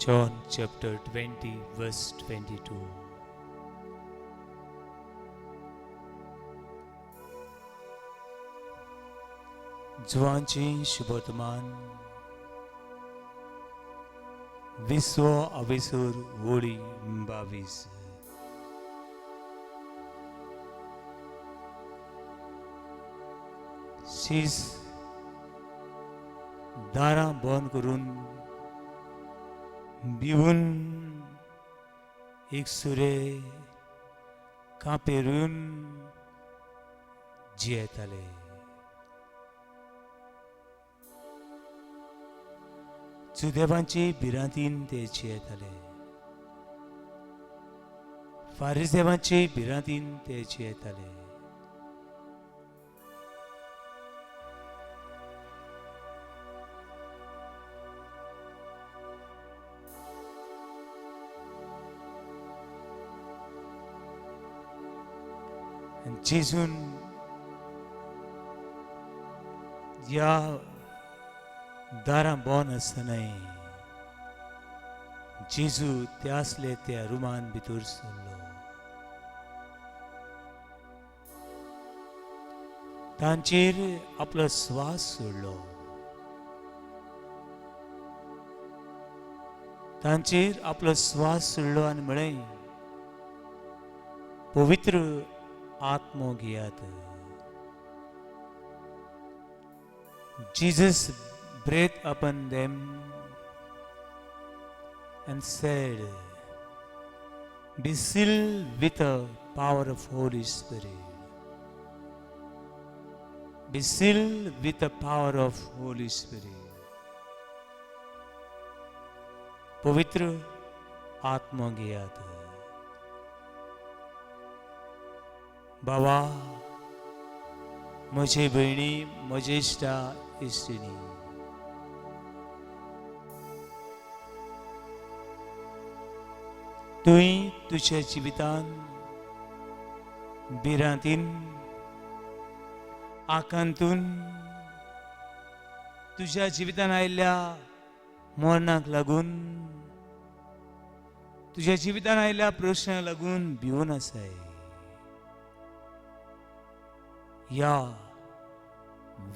John chapter 20 verse 22. जुवांची शुभवर्तमान विश्व अविसूर होळी 22. शीस दारां बंद करून भिवून एक सुरे कांपेरून जियेताले. जुदेवांची भिरांतीन ते जियेताले, फारिजेवांची भिरांतीन ते जियेताले. आनी जेजून ह्या दारां बंद आसतनाय जेजू ते आसले त्या रुमान भितर सरलो. तांचेर आपलो स्वास सोडलो, तांचेर आपलो स्वास सोडलो आनी म्हळें, पवित्र आत्मो घेयात. Jesus breathed upon them and said, "Be sealed with the power of Holy Spirit. Be sealed with the power of Holy Spirit." पवित्र आत्मो घेयात. बाबा, म्हजे भयणी, म्हजे इश्टा इश्टिणी, तुवें तुज्या जिवितान भिरांतीन आकांतून तुज्या जिवितान आयिल्ल्या मरणाक लागून, तुज्या जिवितान आयिल्ल्या प्रश्नाक लागून भिवन आसाय. ह्या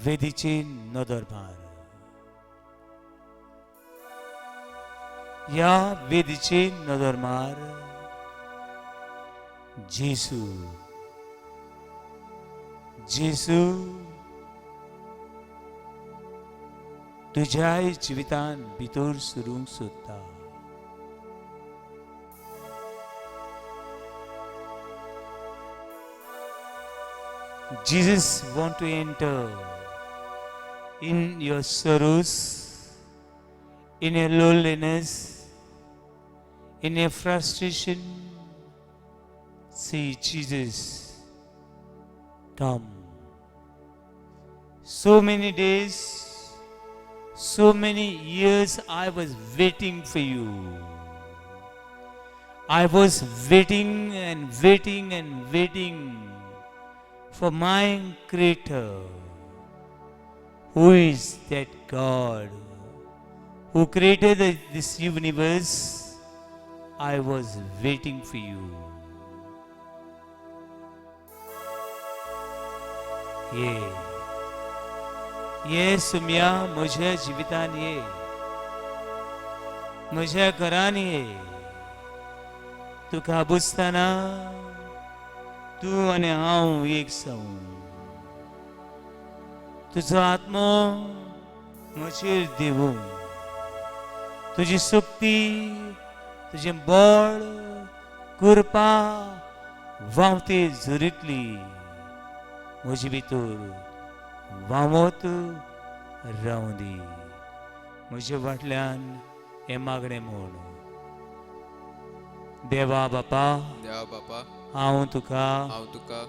वेदीची नदर मार, ह्या वेदीची नदर मार. जेसू, जेसू तुझ्याय जिवितान भितर सरूंक सोदता. Jesus want to enter in your sorrows, in your loneliness, in your frustration. See Jesus come. So many days, so many years I was waiting for you. I was waiting and waiting and waiting for my Creator. Who is that God who created this universe? I was waiting for you. ये, ये सुम्या, म्हज्या जिवितान ये, म्हज्या घरान ये. तुका बुजतना तूं आनी हांव एक जावं. तुजो आत्मो म्हजेर देवूं. तुजी शक्ती, तुजें बळ, कृपा व्हांवती झरितली म्हजे भितर व्हांवत रावंदी. म्हजे फाटल्यान हें मागणें म्हूण. देवा बापा, देवा बापा, हांव तुका हांव तुका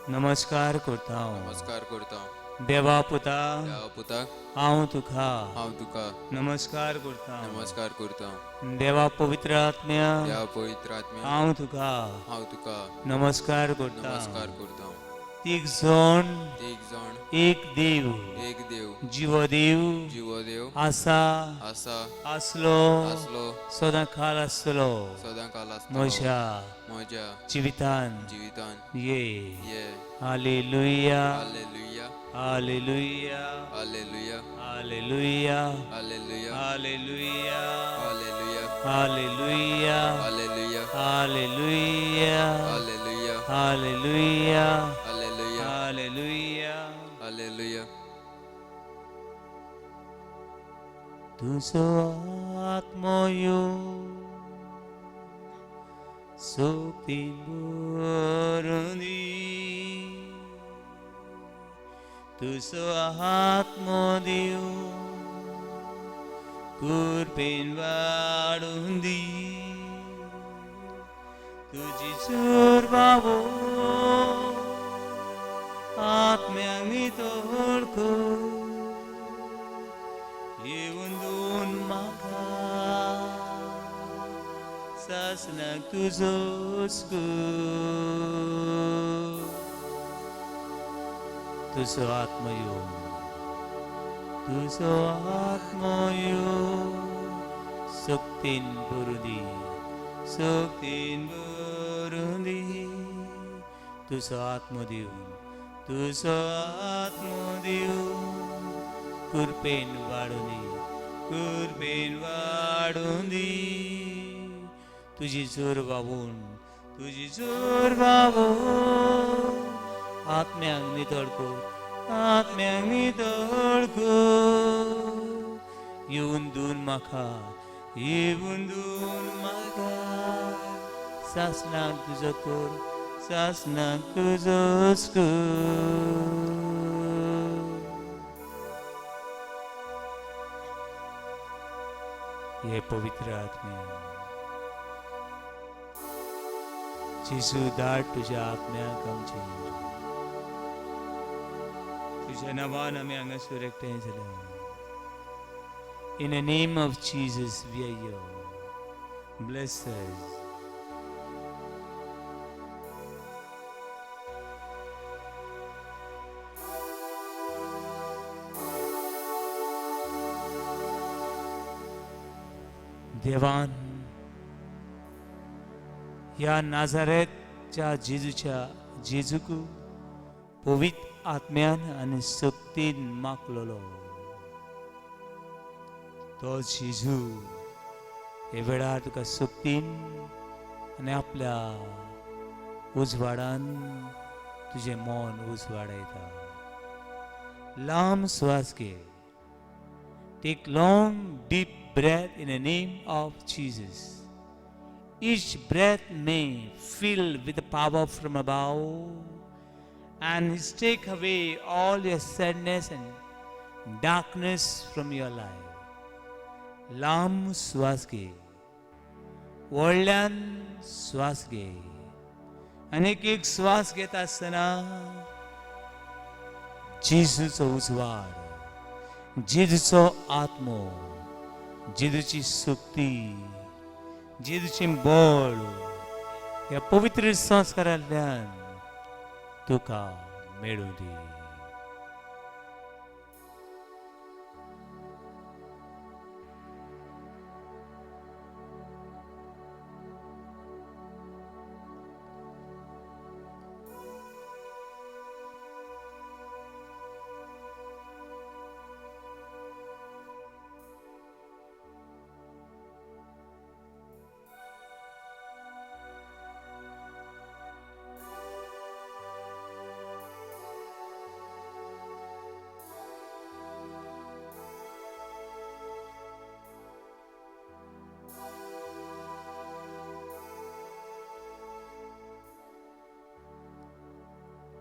नमस्कार करता. नमस्कार करता. देवा पुता, देवा पुता, हांव तुका हांव तुका नमस्कार करता. नमस्कार करता. देवा पवित्र आत्म्या, देवा पवित्र आत्म्या, हांव तुका हांव तुका नमस्कार करता. नमस्कार करता. तीग जण तीग जाण एक देव एक देव जिवो देव जिवो देव आसा आसा आसलो आसलो सदां काल आसलो सदां काल आसतलो म्हज्या म्हज्या जिवितान जिवितान ये ये hallelujah hallelujah hallelujah hallelujah hallelujah hallelujah hallelujah hallelujah hallelujah hallelujah hallelujah hallelujah hallelujah hallelujah hallelujah hallelujah तुजो आत्मो यो सोपती भरून दी तुजो आत्मो दिव कृपेन वाडून दी तुजी चूर बाबो आत्म्यांक नितळ कर येवन दोन म्हाका सासणाक तुजोच कर तुजो आत्मो येवन तुजो आत्मो येवन सक्तीन भरून दी सक्तीन भरून दी तुजो आत्मो दिवन तुजो आत्मो दिवन कृपेन वाडून दी कृपेन वाडून दी तुजी जोर वावून तुजी जोर वावून आत्म्यांक नितळ कर आत्म्यांक नितळ कर येवन दोन म्हाका येवन दोन म्हाका सासणाक तुजो कर सासणाक तुजोच कर हे पवित्र आत्म्या जेजू धाड तुज्या आत्म्याक आमचेर तुज्या नांवान आमी हांगासर एकठांय जाल्या. In the name of Jesus, we are here. Bless us. देवान ह्या नाजारेतच्या जेजूच्या जेजूक पवित्र आत्म्यान आनी शक्तीन मागलेलो तो जेजू हे वेळार तुका शक्तीन आनी आपल्या उजवाडान तुजें मन उजवाडायता. लांब श्वास घे. Take long, deep breath in the name of Jesus. Each breath may fill with the power from above and take away all your sadness and darkness from your life. लांब श्वास घे, व्हडल्यान श्वास घे आनी एक एक श्वास घेता आसतना जेजूचो उजवाड, जेजूचो आत्मो, जेजूची शक्ती, जेजूचें बळ ह्या पवित्र संस्कारांतल्यान तुका मेळूं दी.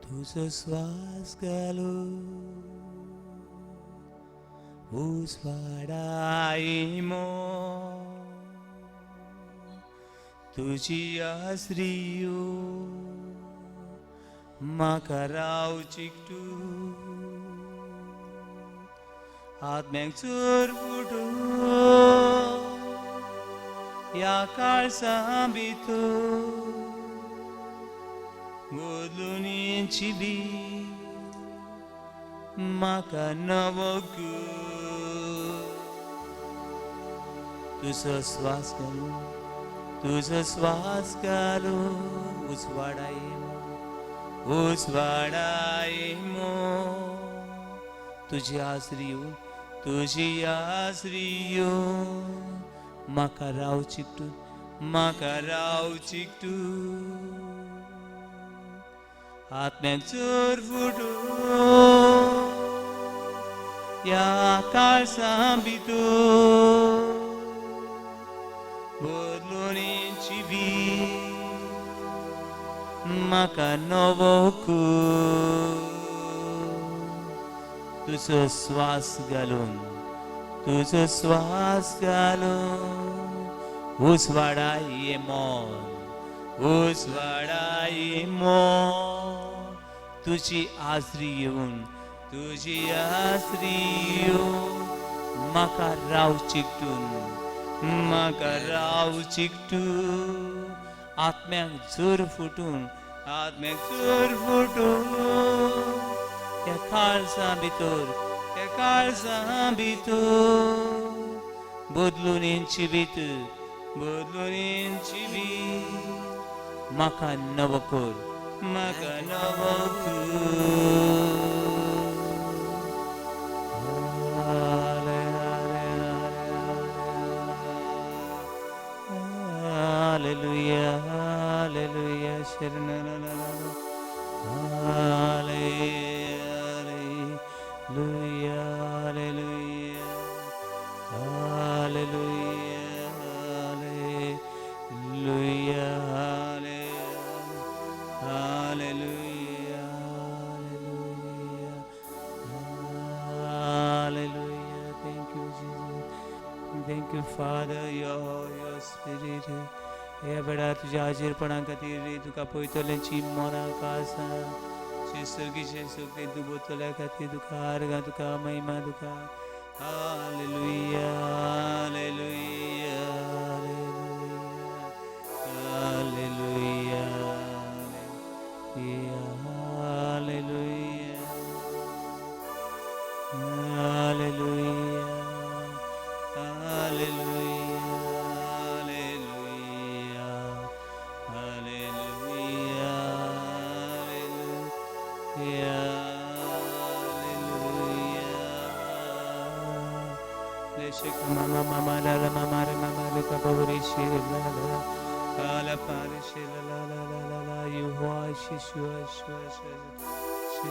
तुजो श्वास घालू उजवाडायमो तुजी आसरियो म्हाका राव चिकटू आत्म्याक चुरफुटू ह्या काळसा भितर बदलून जिवीत म्हाका नवो कर. तुजो स्वास घालून, तुजो स्वास घालून उजवाडाय उजवाडाय मो. तुजी आसरी येवन, तुजी आसरी येवन म्हाका राव चिकटून, म्हाका राव चिकटून. आत्म्याक चोर फुटून ह्या काळसा भितर बदलून जिवीत म्हाका नवो कर. तुजो स्वास घालून, तुजो स्वास घालून उजवाडाय मन, उजवाडाय मन. तुजी आसरी येवन, तुजी आसरी येवन म्हाका राव चिकटून, म्हाका राव चिकटून. आत्म्याक जोर फुटून, आत्म्याक जोर फुटून त्या काळसा भितर, त्या काळसा भितर बदलून जिवीत, बदलून जिवीत म्हाका नवो कर, म्हाका नवो कर. Hallelujah, hallelujah, hallelujah, hallelujah, hallelujah, hallelujah, hallelujah, hallelujah. Thank you, Jesus. Thank you, Father, your Spirit. हे बेडा तुज्या हाजीरपणा खातीर तुका पळयतल्यांची मनां आसा सर्गीचे सगळे तूं बोतल्या खातीर तुका आर्गां, तुका महिमा, तुका hallelujah, hallelujah, hallelujah, hallelujah, hallelujah, hallelujah, hallelujah, hallelujah, hallelujah, hallelujah. Mama mama la la mama re mama le ka bavri shi la la la pa re shi la la la la la la you wa shi shi shi shi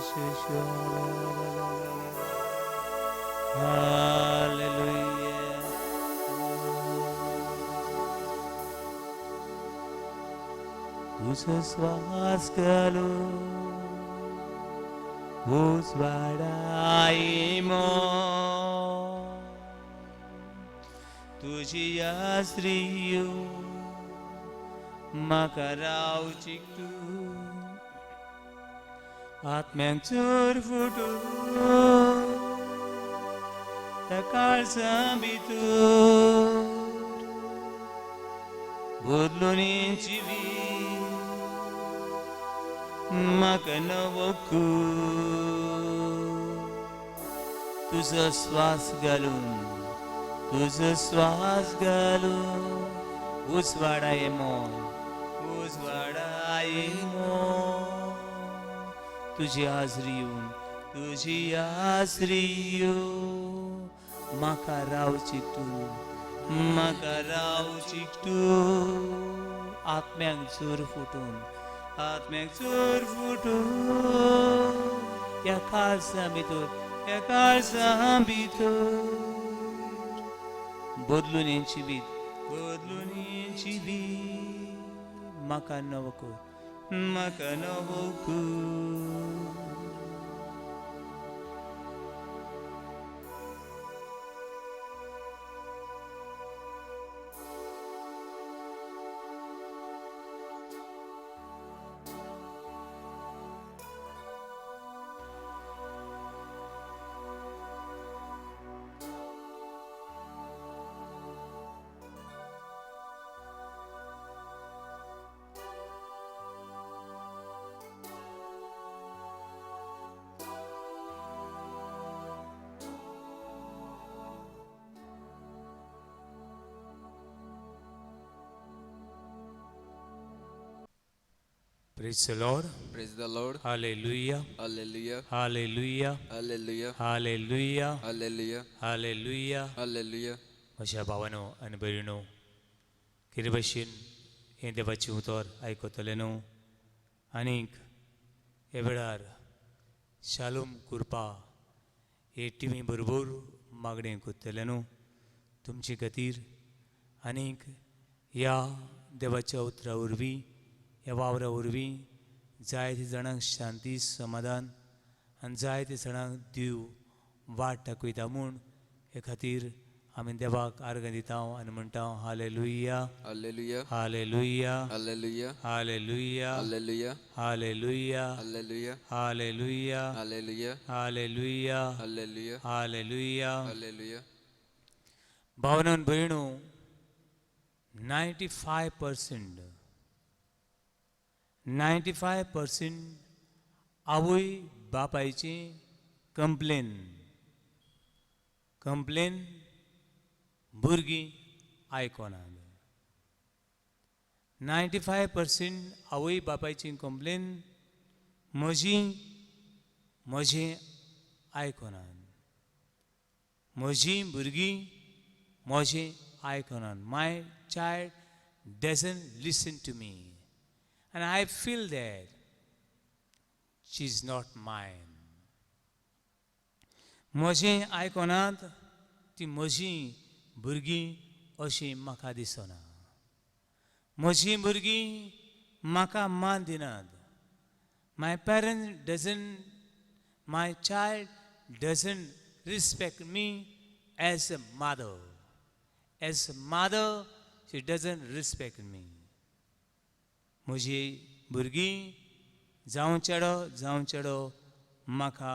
shi shi la la la la la. Hallelujah. तुझो श्वास घालून उजवाडाय मन, तुजी आसरी येवन म्हाका राव चिकटून. आत्म्याक चोर फुटून त्या काळसा भितर बदलून जिवीत म्हाका नवो कर. तुजो स्वास घालून, तुजो स्वास घालून उजवाडाय मन, उजवाडाय मन. तुजी हाजरी येवन, तुजी हाजरी येवन म्हाका राव चिकटून, म्हाका राव चिकटून. आत्म्याक जोर फुटून, आत्म्याक जोर फुटून ह्या काळसा भितर, ह्या काळसा भितर बदलून हें जिवीत, बदलून हें जिवीत म्हाका नवो कर, म्हाका नवो कर. Praise the Lord. Praise the Lord. Hallelujah. Hallelujah. Hallelujah. Hallelujah. Hallelujah. Hallelujah. Hallelujah. Hallelujah. म्हज्या भावानो आनी भयणीनो, कितें भशेन हें देवाचें उतर आयकतलें न्हू. आनीक ह्या वेळार शालूम कुरपा हे टिमी बरोबर मागणें करतलें न्हू तुमचे खातीर. आनीक ह्या देवाच्या उतरा वरवीं, ह्या वावरा वरवीं जायते जाणांक शांती, समाधान आनी जायते जाणांक देव वाट दाखयता म्हूण हे खातीर आमी देवाक आर्गां दिता आनी म्हणटा, hallelujah. Hallelujah. Hallelujah. Hallelujah. Hallelujah. Hallelujah. Hallelujah. Hallelujah. Hallelujah. Hallelujah. Hallelujah. Hallelujah. Hallelujah. Hallelujah. भावनान भयणू, 95%, 95% आवय बापायची कंप्लेन, कंप्लेन भुरगीं आयकनात. 95% आवय बापायची कंप्लेन, म्हजी म्हजें आयकनात, म्हजीं भुरगीं म्हजें आयकनात. My child doesn't listen to me and I feel that she is not mine. म्हजें आयकनात ती म्हजीं भुरगीं अशीं म्हाका दिसना. म्हजीं भुरगीं म्हाका मान दिनात. My parent doesn't, my child doesn't respect me as a mother. As a mother she doesn't respect me. म्हजी भुरगीं, जावं चेडो जावं चेडो, म्हाका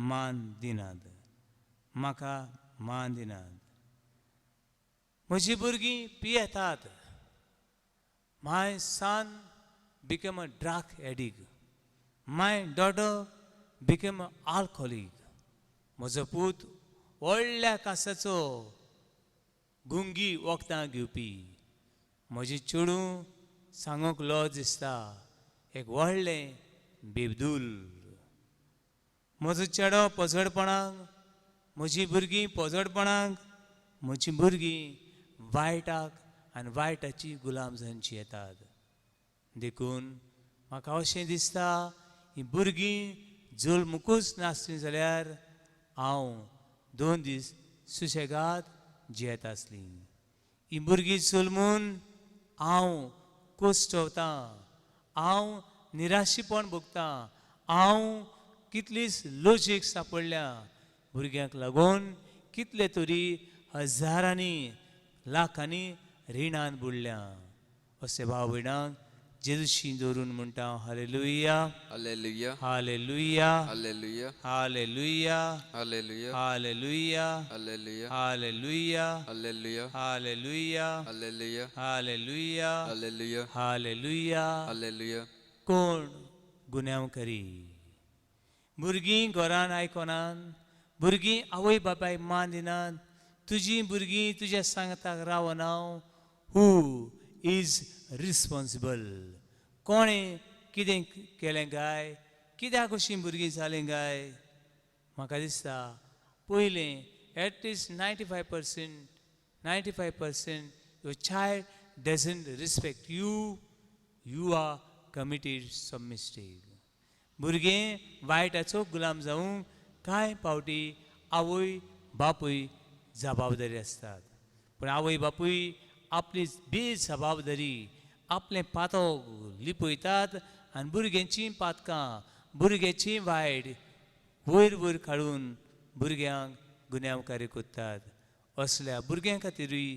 मान दिनात, म्हाका मान दिनात. म्हजी भुरगीं पियेतात. My son became a drug addict. My daughter became a alcoholic. म्हजो पूत व्हडल्या कासाचो गुंगी वखदां घेवपी. म्हजी चेडूं, सांगूंक लज दिसता, एक व्हडलें बेबदूल. म्हजो चेडो पोजडपणाक, म्हजीं भुरगीं पोजडपणाक, म्हजीं भुरगीं वायटाक आनी वायटाची गुलाम जावची येतात. देखून म्हाका अशें दिसता, हीं भुरगीं जल्मुकूच नासलीं जाल्यार हांव दोन दीस सुशेगाद जियेत आसलीं. हीं भुरगीं जल्मून हांव कोश्टवतां, हांव निराशीपण भोगतां, हांव कितलीच लजेक सापडल्या. भुरग्यांक लागून कितले तरी हजारांनी लाखांनी रिणान बुडल्या. अशें भाव भयणांक जेजूशी दवरून म्हणटा, hallelujah. Hallelujah. Hallelujah. Hallelujah. Hallelujah. Hallelujah. Hallelujah. Hallelujah. Hallelujah. Hallelujah. Hallelujah. Hallelujah. Hallelujah. Hallelujah. Hallelujah. Hallelujah. कोण गुन्यांवकारी? भुरगीं घरान आयकनात, भुरगीं आवय बापायक मान दिनात, तुजीं भुरगीं तुज्या सांगताक रावना. Who is responsible? कोणें कितें केलें काय? कित्याक अशीं भुरगीं जालीं काय? म्हाका दिसता पयलें at least 95%, 95% your child doesn't respect you, you are committed some mistake. भुरगें वायटाचो गुलाम जावंक कांय फावटी आवय बापूय जबाबदारी आसतात, पूण आवय बापूय आपली बेजबाबदारी, आपलें पातक लिपयतात आनी भुरग्यांचीं पातकां, भुरग्याचीं वायट वयर वयर काडून भुरग्यांक गुन्यांवकारी करतात. असल्या भुरग्यां खातीरूय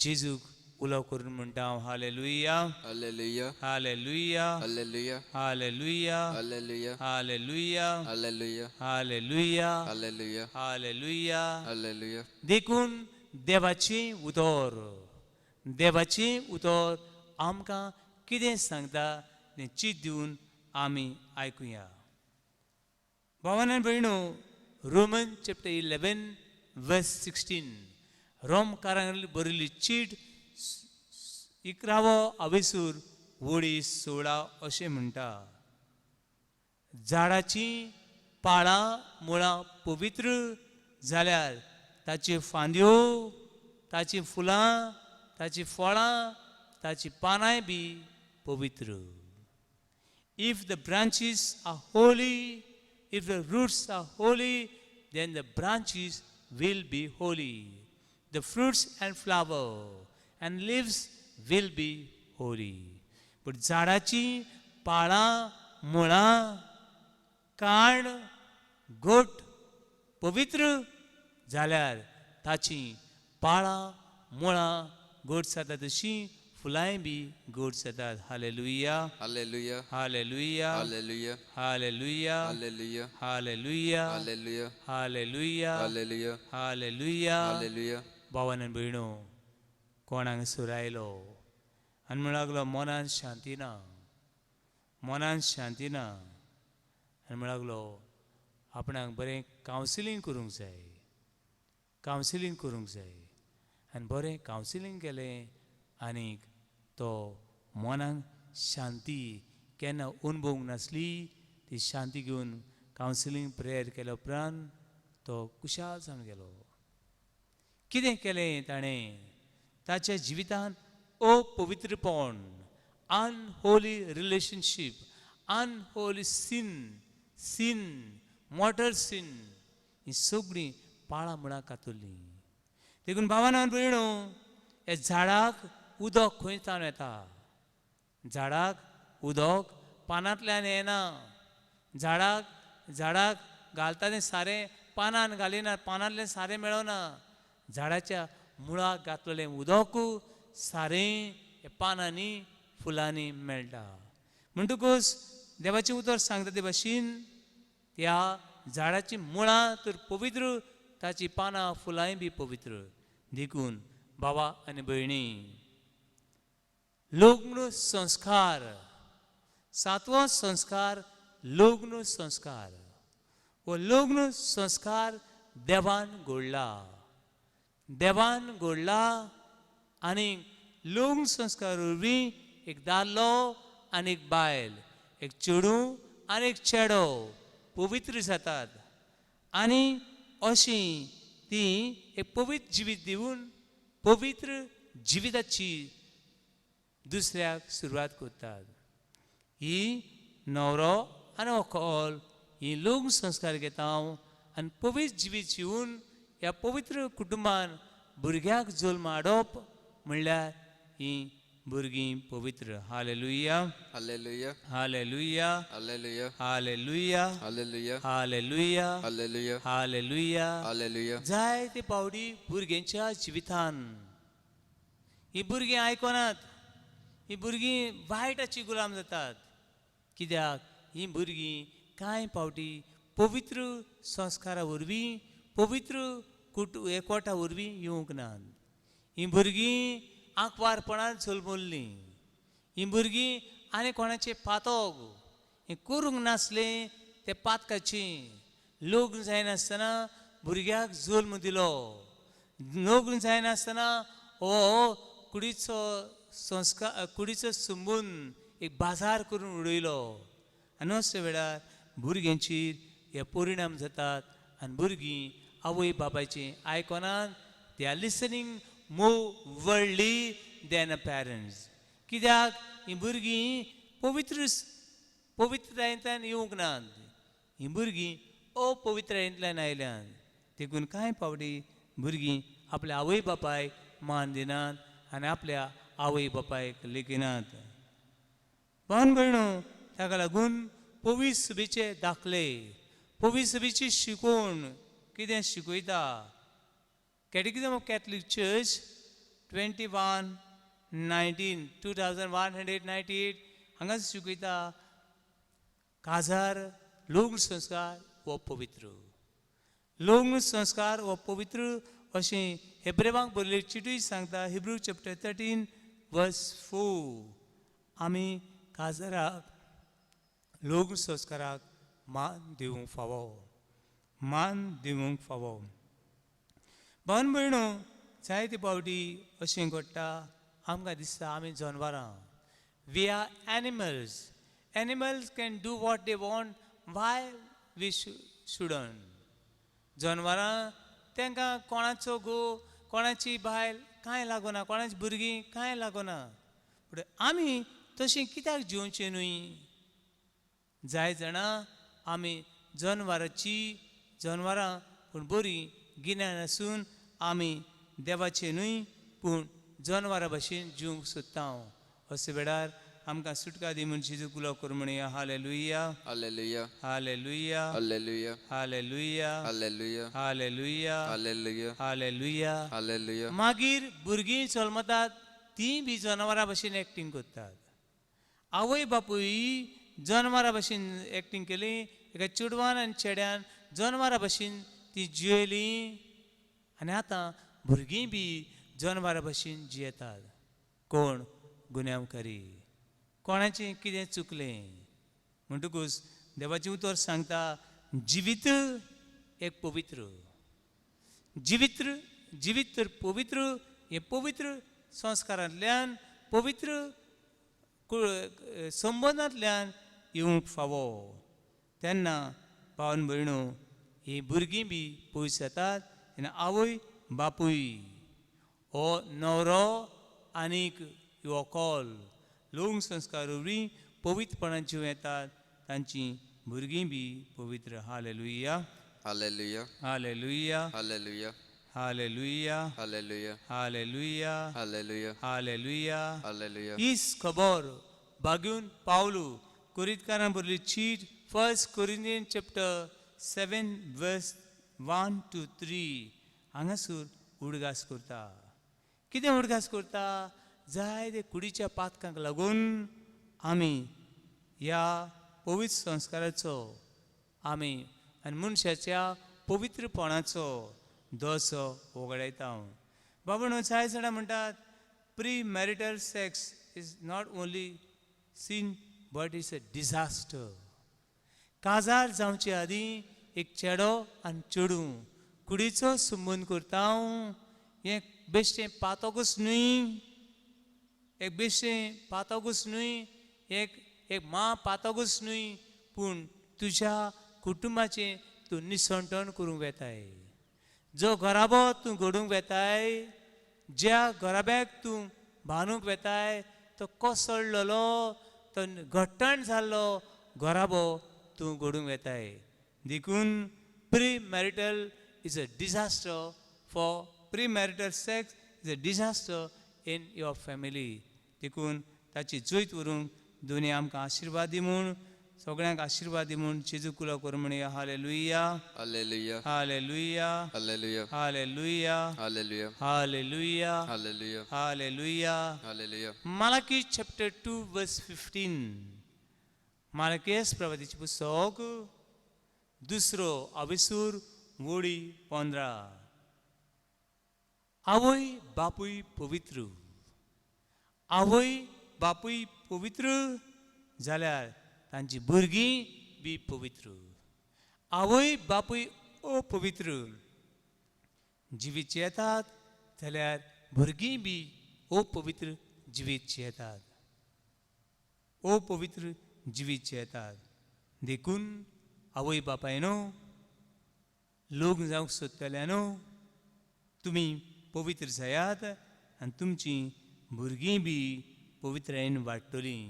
जेजूक उलो करून म्हणटा हांव, hallelujah. Hallelujah. Hallelujah. Hallelujah. Hallelujah. Hallelujah. Hallelujah. Hallelujah. Hallelujah. Hallelujah. Hallelujah. Hallelujah. देखून देवाचें उतर, देवाचें उतर आमकां कितें सांगता तें चीत दिवन आमी आयकुया. भावान आनी भयणो, Roman chapter 11 verse 16, रोमकारांक बरयल्ली चीट 11वो आवेसूर वळी 16 अशें म्हणटा, झाडाचीं पाळां मुळां पवित्र जाल्यार ताच्यो फांद्यो, ताचीं फुलां, ताचीं फळां, ताचीं पानांय बी पवित्र. If the branches are holy, if the roots are holy, then the branches will be holy. The fruits and flower and leaves will be holy. But झाडाचीं पाळां मुळां काण गोट पवित्र जाल्यार ताचीं पाळां मुळां गोड जाता, तशीं फुलांय बी गोड जातात. Hallelujah. Hallelujah. Hallelujah. Hallelujah. Hallelujah. Hallelujah. Hallelujah. Hallelujah. Hallelujah. Hallelujah. Hallelujah. Hallelujah. भावान आनी भयणो, कोण हांगासर आयलो आनी म्हणूंक लागलो मनान शांती ना, मनान शांती ना, आनी म्हणूंक लागलो आपणाक बरें कावन्सिलींग करूंक जाय, कावन्सिलींग करूंक जाय. आनी बरें कावन्सिलींग केलें आनीक तो मनाक शांती केन्ना अणभवूंक नासली ती शांती घेवन कावन्सिलींग प्रेयर केल्या उपरांत तो खुशाल जावन गेलो. कितें केलें ताणें? ताच्या जिवितांत अपवित्रपण, unholy relationship, unholy sin, sin, mortal sin, ही सगळीं पाळां मुळां कातरलीं. देखून भावान आनी भयणो, ह्या झाडाक उदक खंय ताण येता? झाडाक उदक पानांतल्यान येना. झाडाक घालता तें सारें पानान घालिना, पानांतलें सारें मेळना. झाडाच्या मुळाक घातलेलें उदक सारें पानांनी फुलांनी मेळटा. म्हणटकूच देवाचें उतर सांगता ते भाशेन त्या झाडाचीं मुळां तर पवित्र, ताचीं पानां फुलांय बी पवित्र. देखून बाबा आनी भयणी, लग्न संस्कार, सातवो संस्कार लग्न संस्कार. हो लग्न संस्कार देवान घडला, देवान घडला. आनी लग्न संस्कार वरवीं एक दादलो आनी एक बायल, एक चेडूं आनी एक चेडो पवित्र जातात आनी अशी ती एक पवित्र जिवीत दिवन पवित्र जिविताची दुसऱ्याक सुरवात करतात. ही न्हवरो आनी व्हंकल ही लग्न संस्कार घेता हांव आनी पवित्र जिवीत जिवन ह्या पवित्र कुटुंबान भुरग्याक जल्म हाडप म्हणल्यार ही भुरगीं पवित्र. Hallelujah. Hallelujah. Hallelujah. Hallelujah. Hallelujah. Hallelujah. Hallelujah. Hallelujah. Hallelujah. Hallelujah. जायते पावटी भुरग्यांच्या जिवितान ही भुरगीं आयकनात, ही भुरगीं वायटाची गुलाम जातात. कित्याक ही भुरगीं कांय पावटी पवित्र संस्कारा वरवीं, पवित्र एकवटा वरवीं येवंक नात. ही भुरगीं आंकवारपणान जल्मल्लीं, ही भुरगीं आनी कोणाचें पातक हें करूंक नासलें ते पातकाचें. लग्न जायनासतना भुरग्याक जल्म दिलो, लग्न जायनासतना हो कुडीचो संस्कार, कुडीचो संबंद एक बाजार करून उडयलो. आनी अशे वेळार भुरग्यांचेर हे परिणाम जातात आनी भुरगीं आवय बापायचें आयकनात. They are listening more worldly than a parents. कित्याक हीं भुरगीं पवित्र पवित्रतायेंतल्यान येवंक नात, हीं भुरगीं अपवित्रतायेंतल्यान आयल्यात. देखून कांय पावटी भुरगीं आपल्या आवय बापायक मान दिनात आनी आपल्या आवय बापायक लेखिनात. भावन भयणो, ताका लागून पवित्र सभेचे दाखले, पवित्र सभेची शिकवण कितें शिकयता? Catechism of Catholic Church 2119 2198 हांगा शिकयता काजार लग्न संस्कार हो पवित्र, लग्न संस्कार हो पवित्र अशें हेब्रेवांक बरयल्ली चिटूय सांगता. Hebrew chapter 13 verse 4. आमी काजाराक लग्न संस्काराक मान दिवंक फावो, मान दिवंक फावो. भावन भयणो, जायते पावटी अशें घडटा, आमकां दिसता आमी जनवरां. We are animals. Animals can do what they want. Why we shouldn't? जनवरां तांकां कोणाचो घोव, कोणाची बायल कांय लागना, कोणाची भुरगीं कांय लागना. पूण आमी तशें कित्याक जिवचें न्हय? जाय जाणां, आमी जनवराची जनवरां पूण बरीं गिन्यान आसून आमी देवाचें न्हय पूण जनवरां भशेन जिवंक सोदता. अशे वेळार आमकां सुटका दी म्हूण जेजू कुलो कर म्हणया. Hallelujah. Hallelujah. Hallelujah. Hallelujah. Hallelujah. Hallelujah. Hallelujah. Hallelujah. Hallelujah. Hallelujah. मागीर भुरगीं जल्मतात, तीं बी जनावरां भशेन एक्टींग करतात. आवय बापूय जनवरां भशेन एक्टींग केली. एका चेडवान आनी चेड्यान जनवरां भशेन ती जियेलीं आनी आतां भुरगीं बी जनवरां भशेन जियेतात. कोण गुन्यांवकारी, कोणाचें कितें चुकलें? म्हणटकूच देवाचें उतर सांगता, जिवीत एक पवित्र जिवीत, जिवीत तर पवित्र. हें पवित्र संस्कारांतल्यान, पवित्र संबंदांतल्यान येवंक फावो. तेन्ना भावन भयणो, हीं भुरगीं बी पयस जातात. तेन्ना आवय बापूय हो न्हवरो आनीक व्हंकल लग्न संस्कार वरवीं पवित्रपणान जिवं येतात, तांची भुरगीं बी पवित्र. Hallelujah. Hallelujah. Hallelujah. Hallelujah. Hallelujah. Hallelujah. Hallelujah. Hallelujah. Hallelujah. Hallelujah. हीच खबर बागून पावलू कोरितकारां बरली चीट, First Corinthian chapter 7 verse 1 to 3 हांगासर उडगास करता. कितें उडगास करता? जायते कुडीच्या पातकांक लागून आमी ह्या पवित्र संस्काराचो आमी आनी मनशाच्या पवित्रपणाचो दसो वगडायता. बाबा, जाय जाणां म्हणटात, pre marital sex is not only sin but is a disaster. काजार जावचे आदीं एक चेडो आनी चेडूं कुडीचो संबंद करता, हें बेश्टें पातकूच न्हय, एक बेश्टें पातकूच न्हय, एक एक मा पातकूच न्हय, पूण तुज्या कुटुंबाचें तूं निसंटण करूंक वेताय. जो घराबो तूं घडूंक वेताय, ज्या घराब्याक तूं बांदूंक वेताय, तो कोसळ्ळलो, तो घट्टण जाल्लो घराबो तूं घडूंक वेताय. देखून pre marital is a disaster for pre marital sex is a disaster in your family. देखून ताची जैत व्हरूंक दोनी आमकां आशिर्वाद दी म्हूण, सगळ्यांक आशिर्वाद दी म्हूण जेजू कुलो कर म्हणया. Hallelujah. Hallelujah. Hallelujah. Hallelujah. Hallelujah. Hallelujah. Hallelujah. Hallelujah. Hallelujah. Hallelujah. Malachi chapter 2 verse 15. मालकेस प्रवादीचें पुस्तक, दुसरो अविसूर, वोडी 15. आवय बापूय पवित्र, आवय बापूय पवित्र जाल्यार तांची भुरगीं बी पवित्र. आवय बापूय अपवित्र जिवीत जियेतात जाल्यार भुरगीं बी अपवित्र जिवीत जियेतात, अपवित्र जिवीत जियेतात. देखून आवय बापायनो, लग्न जावंक सोदतल्यानो, तुमी पवित्र जायात आनी तुमची भुरगीं बी पवित्रायेन वाडटलीं,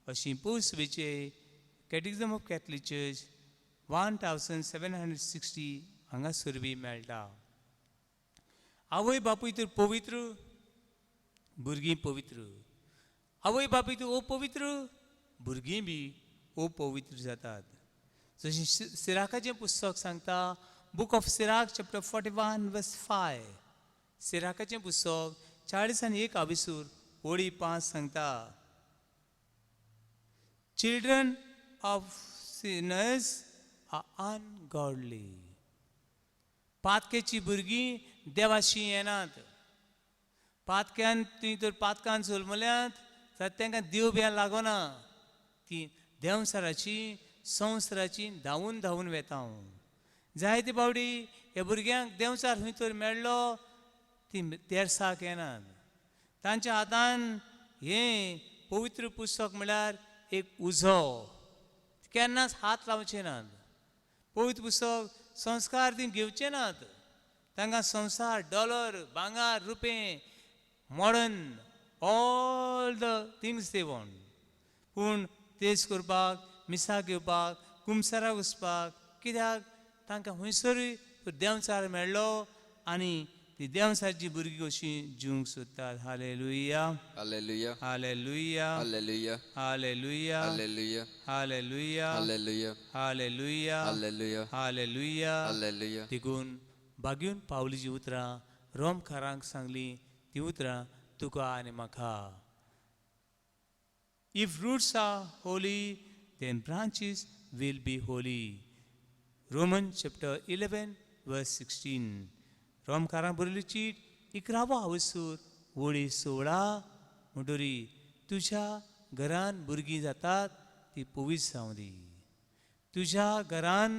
अशी पोसवेचे Catechism of Catholic Church 1760 हांगासर बी मेळटा. आवय बापूय तर पवित्र, भुरगीं पवित्र. आवय बापूय तर अपवित्र, भुरगीं बी अपवित्र जातात. जशें सिराकाचें पुस्तक सांगता, Book of Sirach chapter 41 verse 5. सिराकाचें पुस्तक 41 आविसूर ओळी 5 सांगता, "Children of sinners are ungodly." पातकेची भुरगीं देवाशी येनात. पातक्यान ती तर पातकान जल्मल्यांत जाल्यार तांकां देव बिया लागना. ती देंवसाराची संवसाराची धांवून धांवून वेता. जायते फावटी ह्या भुरग्यांक देंवचार खंय तर मेळ्ळो, ती तेर्साक येनात. तांच्या हातान हें पवित्र पुस्तक म्हळ्यार एक उजो, केन्नाच हात लावचे नात. पवित्र पुस्तक संस्कार ती घेवचे नात. तांकां संवसार, डॉलर, भांगार, रुपें, modern, all the things they want. पूण तेज करपाक, मिसाक घेवपाक, कुमसाराक वचपाक, कित्याक तांकां खंयसरूय देंवचार मेळ्ळो आनी ती देंवचारची भुरगीं कशीं जिवंक सोदतात. Hallelujah. Hallelujah. Hallelujah. Hallelujah. Hallelujah. Hallelujah. Hallelujah. Hallelujah. Hallelujah. Hallelujah. Hallelujah. Hallelujah. देखून बागेवन पावलीची उतरां रोमकारांक सांगली, ती उतरां तुका आनी म्हाका. If roots are holy, then branches will be holy. Roman chapter 11 verse 16. रोमकारांक बरयली चीट 11वो आवसूर वळी 16. म्हणटरी तुज्या घरान भुरगीं जातात ती पवित्र जावं दी. तुज्या घरान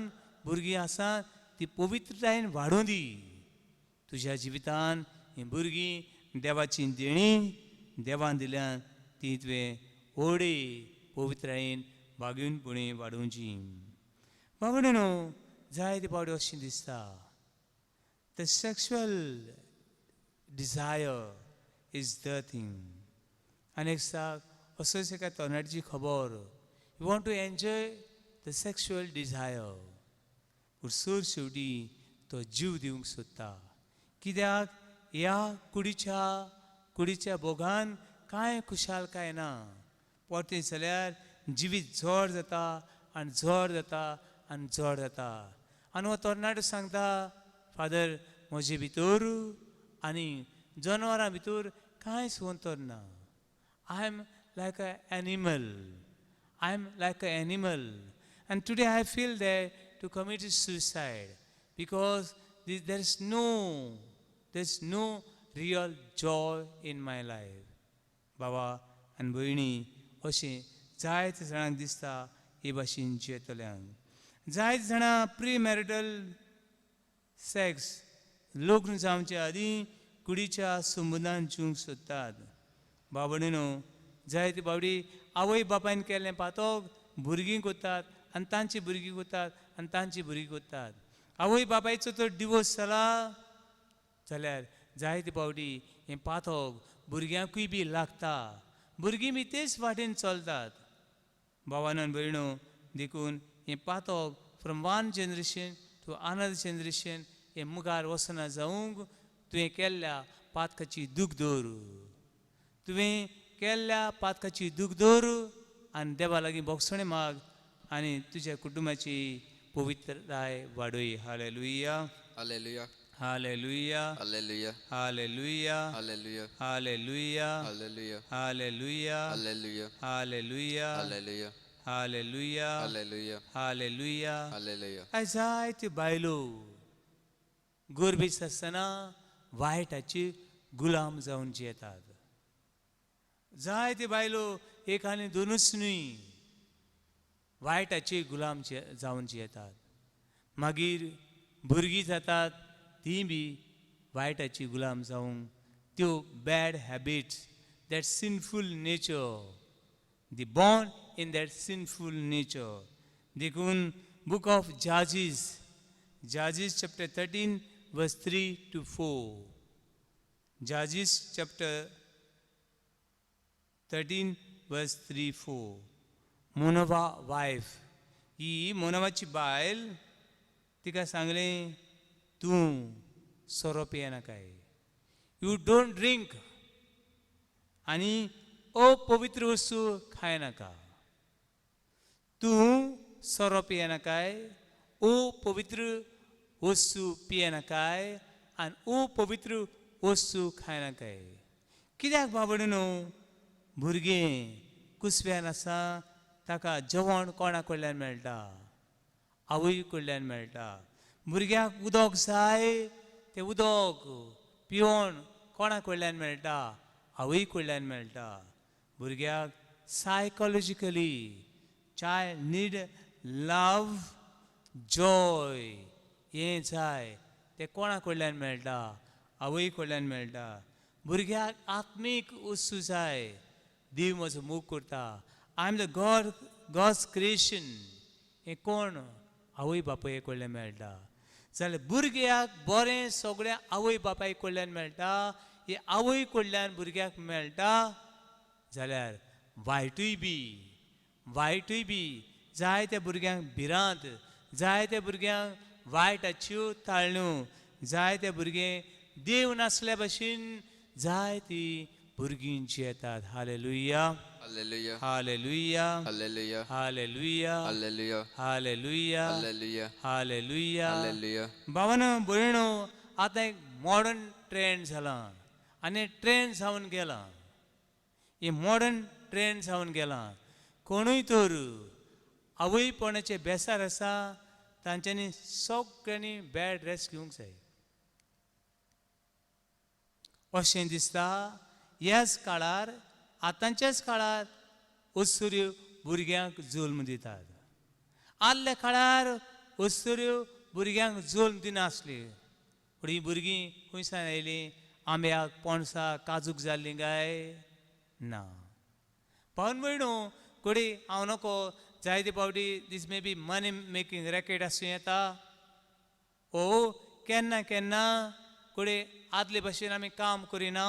भुरगीं आसात ती पवित्रतायेन वाडूं दी. तुज्या जिवितान हीं भुरगीं देवाची देणी देवान दिल्यान ती तुवें व्हडी पवित्रायेन बागेवनपणी वाडोवची. बाबडे न्हू, जायते फावटी अशें दिसता, the sexual desire is the thing. आनी एक दिसा असोच एका तरणाट्याची खबर, you want to enjoy the sexual desire, पूण सर शेवटी तो जीव दिवंक सोदता. कित्याक ह्या कुडीच्या भोगान कांय खुशालकाय ना. परतें जाल्यार जिवीत जड जाता आनी जड जाता आनी जड जाता. आनी हो तरणाटो सांगता, फादर, म्हजे भितर आनी जनावरां भितर कांयच अंतर ना. I am like a animal, I am like a animal, and today I feel that to commit suicide because there is no real joy in my life. बाबा आनी भयणी, अशें जायते जाणांक दिसता हे भाशेन जियेतल्यांक. जायते जाणां प्री मॅरिटल सेक्स, लग्न जावचे आदीं कुडीच्या संबंदान जिवंक सोदतात. बाबडीनो, जायते बावडी आवय बापायन केल्लें पातक भुरगीं करतात आनी तांची भुरगीं करतात आनी तांची भुरगीं करतात. आवय बापायचो तर डिवोर्स जाला जाल्यार जायते फावटी हें पातक भुरग्यांकूय बी लागता. भुरगीं बी तेच वाटेन चलतात. भावानो आनी भयणो, देखून हें पातक from one generation to another generation हें मुखार वचना जावंक तुवें केल्ल्या पातकाची दूख दवर. तुवें केल्ल्या पातकाची दूख दवर आनी देवा लागीं भोगसणें माग आनी तुज्या कुटुंबाची पवित्रताय वाडय. Hallelujah. Hallelujah. Hallelujah. Hallelujah. Hallelujah. Hallelujah. Hallelujah. Hallelujah. Hallelujah. Hallelujah. Hallelujah. Hallelujah. Hallelujah. Hallelujah. Hallelujah. Hallelujah. आयज जायत्यो बायलो गोरबेस आसतना वायटाची गुलाम जावन जियेतात. जायते बायलो, एक आनी दोनूच न्हय, वायटाची गुलाम जावन जियेतात. मागीर भुरगीं जातात तीं बी वायटाची गुलाम जावंक त्यो bad habits, that sinful nature, they born in that sinful nature. देखून book of Judges, Judges chapter 13 verse 3 to 4. Judges chapter 13 verse 3 4. Manoah wife, ही मोनोवाची बायल, तिका सांगलें, तूं सोरो पियेनाकाय, you don't drink, आनी अपवित्र वस्तू खायनाका. तूं सोरो पियेनाकाय, अपवित्र वस्तू पियेनाकाय आनी अपवित्र वस्तू खायनाकाय. कित्याक बाबडो न्हू, भुरगें कुसव्यान आसा, ताका जेवण कोणा कडल्यान मेळटा? आवय कडल्यान मेळटा. भुरग्याक उदक जाय, तें उदक पिवन कोणा कडल्यान मेळटा? आवय कडल्यान मेळटा. भुरग्याक psychologically child need love, joy हें जाय, तें कोणा कडल्यान मेळटा? आवय कडल्यान मेळटा. भुरग्याक आत्मीक वस्तू जाय. देव म्हजो मोग करता, I am the God, God's creation. हें कोण आवय बापाय कडल्यान मेळटा. जाल्यार भुरग्याक बरें सगळें आवय बापाय कडल्यान मेळटा, हें आवय कडल्यान भुरग्याक मेळटा. जाल्यार वायटूय बी, वायटूय बी जायत्या भुरग्यांक भिरांत, जायत्या भुरग्यांक वायटाच्यो ताळण्यो, जायते भुरगे देव नासल्या भशेन जायती भुरगीं जियेतात. Hallelujah, hallelujah, hallelujah, hallelujah, hallelujah, hallelujah, hallelujah, hallelujah, hallelujah. Hallelujah. भावानो भयणो, आतां एक मॉडर्न ट्रेंड जाला आनी ट्रेंड जावन गेला, ही मॉडर्न ट्रेंड जावन गेला. कोणूय तर आवयपणाचे बेसार आसा तांच्यांनी सगळ्यांनी बॅड रेस्ट घेवंक जाय अशें दिसता. ह्याच काळार, आतांच्याच काळार अस्तुऱ्यो भुरग्यांक जल्म दितात. आदल्या काळार अस्तुऱ्यो भुरग्यांक जल्म दिनासल्यो. पूण हीं भुरगीं खंयसान आयलीं? आंब्याक, पणसाक, काजूक जाल्लीं काय ना? पावन भयणो, कोडी हांव नको जायते फावटी this may be money making racket आसूं येता. ओ केन्ना केन्ना कोडे आदले भशेन आमी काम करिना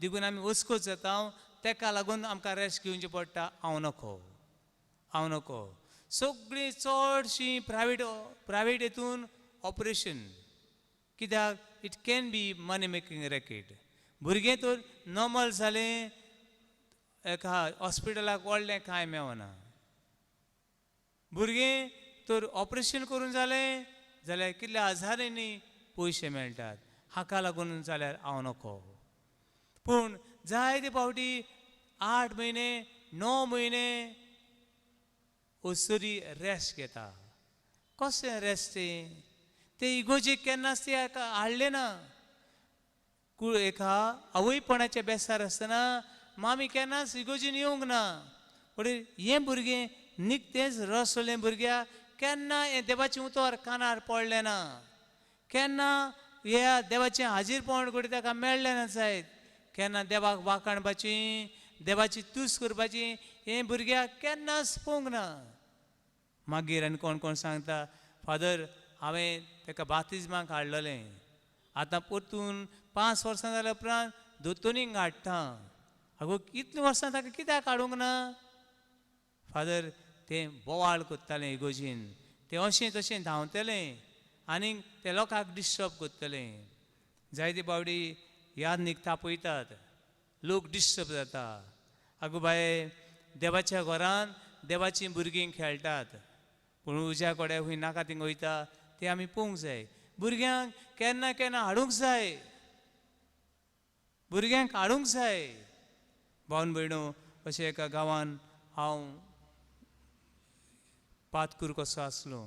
देखून आमी वस्कोत जाता, तेका लागून आमकां रेस्ट घेवचें पडटा. हांव नको, हांव नको. सगळीं चडशीं प्रायवेट प्रायवेट हितून ऑपरेशन कित्याक? It can be money making racket. भुरगें तर नॉर्मल जालें, एका हॉस्पिटलाक व्हडलें कांय मेवना. भुरगें तर ऑपरेशन करून जालें जाल्यार कितल्या हजारांनी पयशे मेळटात. हाका लागून जाल्यार हांव नको. पूण जायते फावटी 8 म्हयने 9 म्हयने अस्तुरी रेस्ट घेता. कशें रेस्ट तें? ते इगोजीक केन्नाच ती हाडलें ना. एका आवयपणाच्या बेसार आसतना मामी केन्नाच इगोजीन येवंक ना. पूण हें भुरगें निकतेंच रसलें भुरग्याक केन्ना हें देवाचें उतर कानार पडलें ना, केन्ना ह्या देवाचें हाजीरपण घडये ताका मेळ्ळें ना जायत, केन्ना देवाक वाखाणपाची, देवाची तुस्त करपाची हें भुरग्याक केन्नाच पळोवंक ना. मागीर आनी कोण कोण सांगता, फादर हांवें ताका बातिज्माक हाडलेलें, आतां परतून 5 वर्सां जाल्या उपरांत दोतोनीक हाडटा. आगो इतलीं वर्सां ताका कित्याक हाडूंक ना? फादर तें बोवाळ करतालें इगोजीन, तें अशें तशें धांवतलें आनीक ते लोकांक डिस्टर्ब करतलें. जायते फावटी याद निकता पळयतात, लोक डिस्टर्ब जाता. आगो बाये, देवाच्या घरान देवाचीं भुरगीं खेळटात, पूण उज्या कडेन खंय नाका थिंग वयता तें आमी पळोवंक जाय. भुरग्यांक केन्ना केन्ना हाडूंक जाय, भुरग्यांक हाडूंक जाय. भावन भयणो, अशें एका गांवान हांव पातकूर कसो आसलो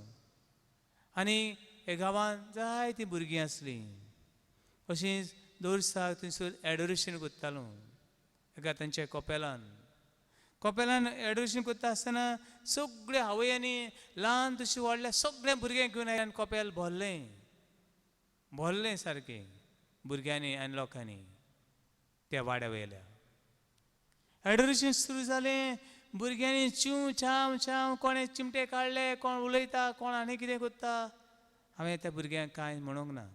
आनी हे गांवान जायतीं भुरगीं आसलीं. अशींच दर दिसाक थंयसर एडोरेशन करतालो एका तांच्या कपेलान. कपेलान एडोरेशन करता आसतना सगळे आवयांनी ल्हान तशी व्हडल्या सगळ्या भुरग्यांक घेवन आयले आनी कपेल भरलें, भरलें सारकें भुरग्यांनी आनी लोकांनी त्या वाड्या वयल्या. एडोरेशन सुरू जालें, भुरग्यांनी चिंव चाव चाव, कोणें चिमटे काडले, कोण उलयता, कोण आनी कितें करता. हांवें त्या भुरग्यांक कांय म्हणूंक ना.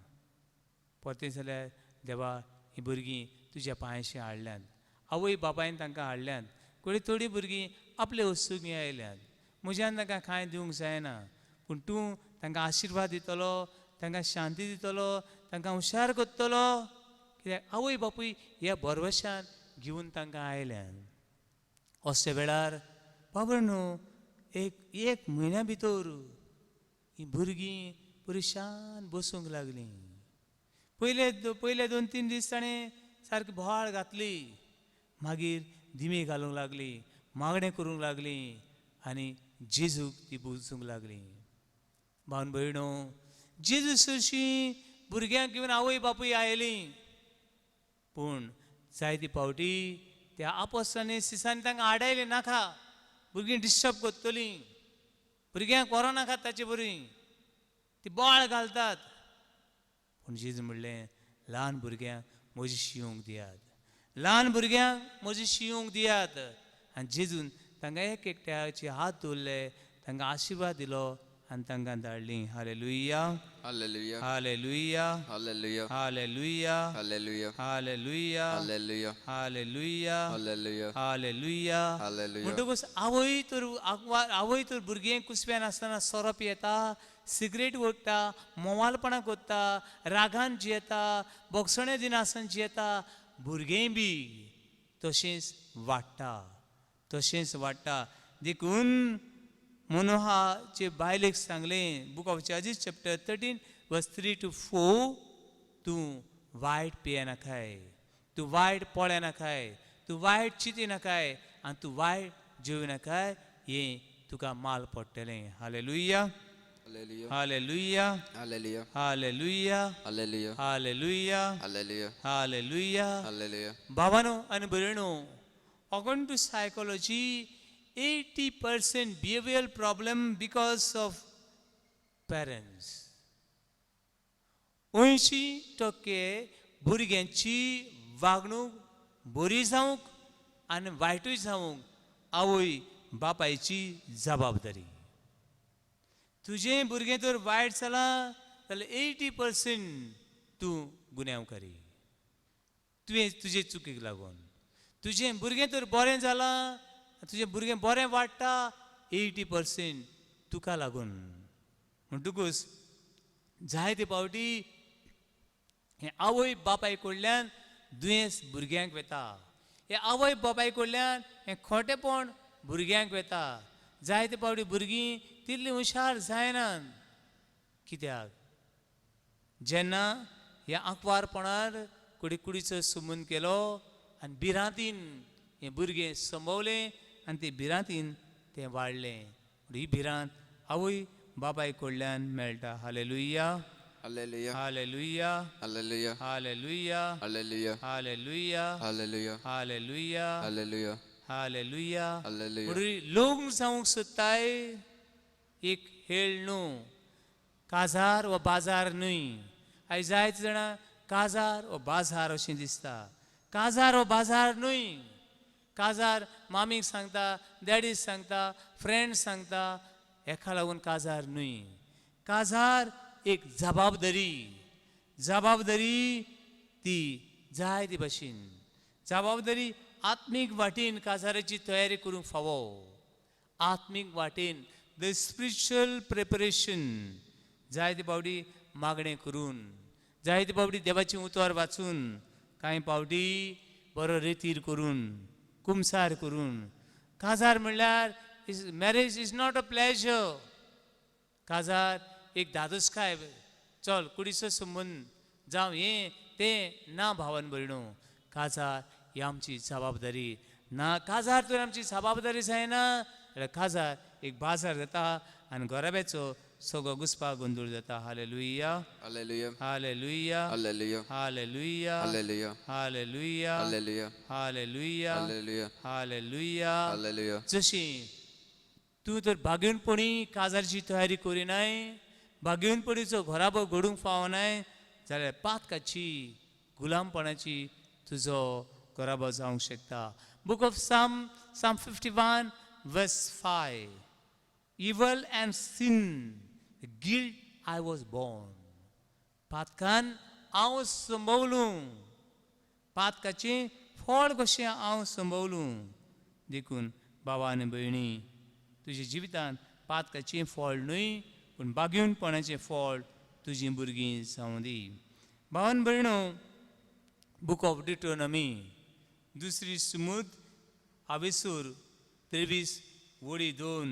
परतें जाल्यार देवा, हीं भुरगीं तुज्या पांयशी हाडल्यांत, आवय बापायन तांकां हाडल्यांत, कोणी थोडीं भुरगीं आपले वस्तूंक आयल्यांत, म्हज्यान तांकां कांय दिवंक जायना, पूण तूं तांकां आशिर्वाद दितलो, तांकां शांती दितलो, तांकां हुशार करतलो. कित्याक आवय बापूय ह्या भरवशान घेवन तांकां आयल्यान. अशे वेळार बाबा न्हू, एक एक म्हयन्या भितर हीं भुरगीं बरी शांत बसूंक लागलीं. पयले पयले 2-3 दीस ताणें सारकी बोवाळ घातली, मागीर दिमी घालूंक लागली, मागणें करूंक लागली आनी जेजूक ती बुजूंक लागली. भावन भयणो, जेजू सरशीं भुरग्यांक घेवन आवय बापूय आयलीं, पूण जायते फावटी त्या आपोस्तांनी सिसांनी तांकां आडायलें, नाका, भुरगीं डिस्टर्ब करतलीं, भुरग्यांक व्हरों नाका ताचे बरी, ती बोवाळ घालतात. पूण जेजू म्हणलें, ल्हान भुरग्यांक म्हजी शिवंक दियात, ल्हान भुरग्यांक म्हजी शिवंक दियात. आनी जेजून तांकां एक एकट्याचे हात दवरले, तांकां आशिर्वाद दिलो आनी तांकां धाडलीं. Hallelujah, Hallelujah. Hallelujah, Hallelujah. Hallelujah, Hallelujah. Hallelujah, Hallelujah. Hallelujah, Hallelujah. Hallelujah. Hallelujah. म्हणटकूच आवय तर आवय तर भुरगें कुसव्यान आसतना सोरो पियेता, सिगरेट ओडटा, मोवालपणां करता, रागान जियेता, बोगसणें दिनासतना जियेता, भुरगें बी तशेंच वाडटा, तशेंच वाडटा. देखून मनोहाचे बायलेक सांगलें, book of Judges chapter 13 verse 3 to 4, तूं वायट पियेनाकाय, तूं वायट पळयनाकाय, तूं वायट चिंतिनाकाय आनी तूं वायट जेवनाकाय, हें तुका माल पडटलें. Hallelujah, Hallelujah. Hallelujah, Hallelujah. Hallelujah, Hallelujah. Hallelujah, Hallelujah. Hallelujah. Hallelujah. भावानो आनी भयणो, according to psychology 80% behavioral problem because of parents. 80% भुरग्यांची वागणूक बरी जावंक आनी वायटूय जावंक आवय बापायची जबाबदारी. तुजें भुरगें तर वायट जालां जाल्यार 80% तूं गुन्यांवकारी, तुवें तुजे चुकीक लागून. तुजें भुरगें तर बरें जालां, तुजें भुरगें बरें वाडटा, 80% तुका लागून. म्हणटकूच जायते फावटी हें आवय बापाय कडल्यान दुयेंस भुरग्यांक वता, हें आवय बापाय कडल्यान हें खोटेपण भुरग्यांक वता. जायते फावटी भुरगीं तितलीं हुशार जायनात. कित्याक? जेन्ना ह्या आंकवारपणार कुडीकुडीचो संबंद केलो आनी भिरांतीन हें भुरगें संभवलें आनी ते भिरांतीन तें वाडलें. ही भिरांत आवय बापाय कडल्यान मेळटा. Hallelujah, Hallelujah. Hallelujah, Hallelujah. Hallelujah, Hallelujah. Hallelujah, Hallelujah. Hallelujah, Hallelujah. Hallelujah. Hallelujah. म्हणून लग्न जावंक सोदताय एक हेळ न्हू, काजार वा बाजार न्हय. आयज जायते जाणां काजार वा बाजार अशें दिसता. काजार वा बाजार न्हय. काजार मामीक सांगता, डॅडीक सांगता, फ्रेंड सांगता, हेका लागून काजार न्हय. काजार एक जबाबदारी, जबाबदारी ती जाय ते भशेन, जबाबदारी आत्मीक वाटेन काजाराची तयारी करूंक फावो. आत्मीक वाटेन the spiritual preparation, जायते फावटी मागणें करून, जायते फावटी देवाचें उतर वाचून, कांय फावटी बरो रेतीर करून, कुमसार करून. काजार म्हणल्यार is marriage is not a pleasure. काजार एक धादोसकाय, चल कुडीचो संबंद जावं हें तें ना भावन भयणो. काजार ही आमची जबाबदारी ना. काजार तर आमची जबाबदारी जायना जाल्यार काजार एक बाजार जाता आनी घराब्याचो सगळो घुसपा गोंदूळ जाता. Hallelujah, Hallelujah. Hallelujah, Hallelujah. Hallelujah, Hallelujah. Hallelujah, Hallelujah. Hallelujah, Hallelujah. Hallelujah. Hallelujah. जशी तूं तर भागेवपणी काजारची तयारी करिनाय, भागेवपणीचो घराबो घडूंक फावनाय जाल्यार पातकाची गुलामपणाची तुजो घराबो जावंक शकता. Book of Psalm, Psalm 51 verse 5, evil and sin guilt I was born. पातकान हांव संभवलूं, पातकाचें फळ कशें हांव संभवलूं. देखून बाबा आनी भयणी, तुज्या जिवितांत पातकाचें फळ न्हय पूण बागेवपणाचें फळ तुजीं भुरगीं जावं दी. भावान भयणो, बूक ऑफ डिटोनॉमी दुसरी सुमूद आवेसूर 23 वळी 2,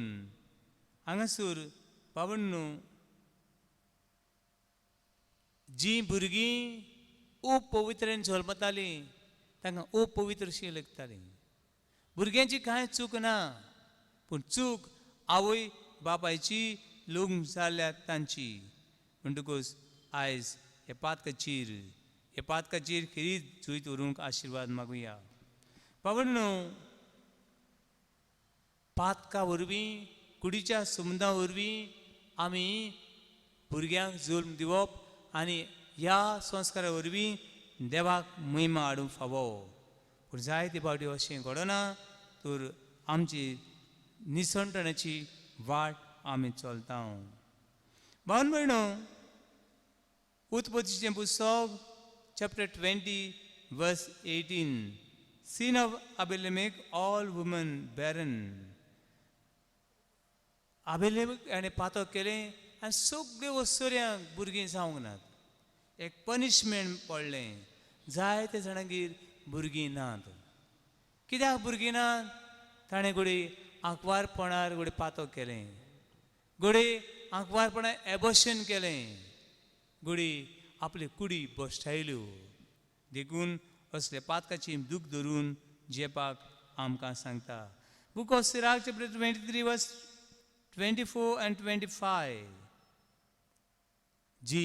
हांगासूर बावन्नू जीं भुरगीं अपवित्रेन जल्मतालीं तांकां अपवित्र अशीं लेखतालीं. भुरग्यांची कांय चूक ना, पूण चूक आवय बापायची लग्न जाल्या तांची. म्हणटकूच आयज हे पातकाचीर, हे पातकाचीर खेरीत जैत व्हरूंक आशिर्वाद मागुया. बावन्नू, पातका वरवीं, कुडीच्या संबंदा वरवीं आमी भुरग्यांक जल्म दिवप आनी ह्या संस्कारा वरवीं देवाक महिमा हाडूंक फावो. पूण जायते फावटी अशें घडना तर आमची निसणटणाची वाट आमी चलता. भावन भयणो, उत्पत्तीचें पुस्तक chapter 20 verse 18, sin of Abel make all women barren. आबेलेक हाणें पातक केलें आनी सगळ्यो वस्तुऱ्यांक भुरगीं जावंक नात. एक पनिशमेंट पडलें. जायते जाणांगेर भुरगीं नात. कित्याक भुरगीं नात? ताणें घोडये आंकवारपणार घोडये पातक केलें, घोडये आंकवारपणार एबोशन केलें, घोडये आपली कुडी भश्टायल्यो. देखून असले पातकाची दूख धरून जेपाक आमकां सांगता. Book of Sirach chapter 23 verse 24 and 25, जी